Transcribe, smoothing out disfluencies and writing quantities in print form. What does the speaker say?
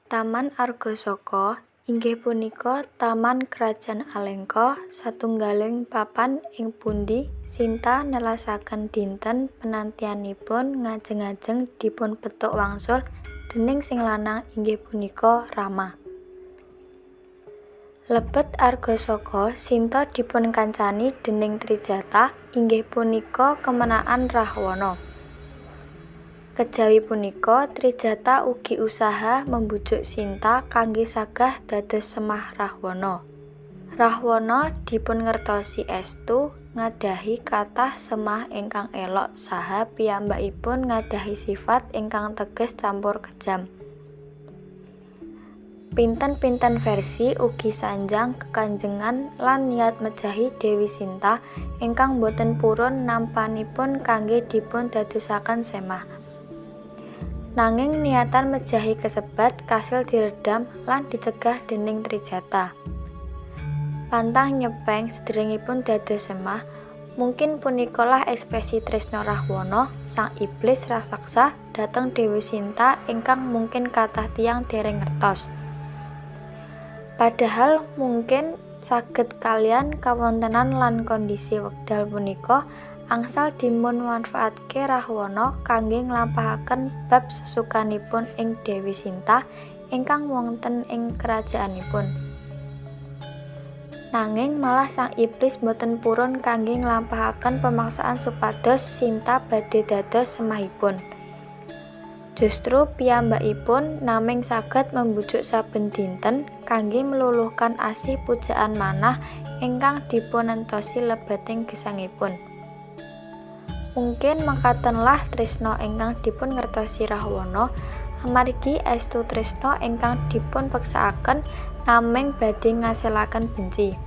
Taman Argasoka inggih punika taman Krajan Alengka satunggaling papan ing pundi Sinta nelasaken dinten penantianipun ngajeng-ajeng dipunpetuk wangsul dening sing lanang inggih punika Rama. Lebet Argasoka Sinta dipunkancani dening Trijata inggih punika kemenakan Rahwana. Kejawi punika Trijata ugi usaha membujuk Sinta kangge sagah dados semah Rahwana. Rahwana dipungertosi estu ngadahi kathah semah ingkang elok saha piyambakipun ngadahi sifat ingkang teges campur kejam. Pinten-pinten versi ugi sanjang kekanjengan lan niat mejahi Dewi Sinta ingkang boten purun nampanipun kangge dipun dadosaken semah. Nanging niatan mejahi kasebat kasil diredam lan dicegah dening Trijata. Pantang nyepeng saderengipun dados semah, mungkin punikalah ekspresi tresna Rahwana, sang iblis raseksa dhateng Dewi Sinta ingkang mungkin kathah tiyang dereng ngertos. Padahal mungkin saged kaliyan kawontenan lan kondisi wekdal punika angsal dipunmanfaatke Rahwana kangge nglampahaken bab sesukanipun ing Dewi Sinta ingkang wonten ing kerajaanipun. Nanging malah sang iblis boten purun kangge nglampahaken pemaksaan supados Sinta badhe dados semahipun. Justru piyambakipun naming saged membujuk saben dinten kangge meluluhkan asih pujaan manah ingkang dipunentosi lebeting gesangipun. Mungkin mekatenlah tresna ingkang dipungertosi Rahwana amargi estu tresna ingkang dipunpeksakaken naming badhe ngasilaken benci.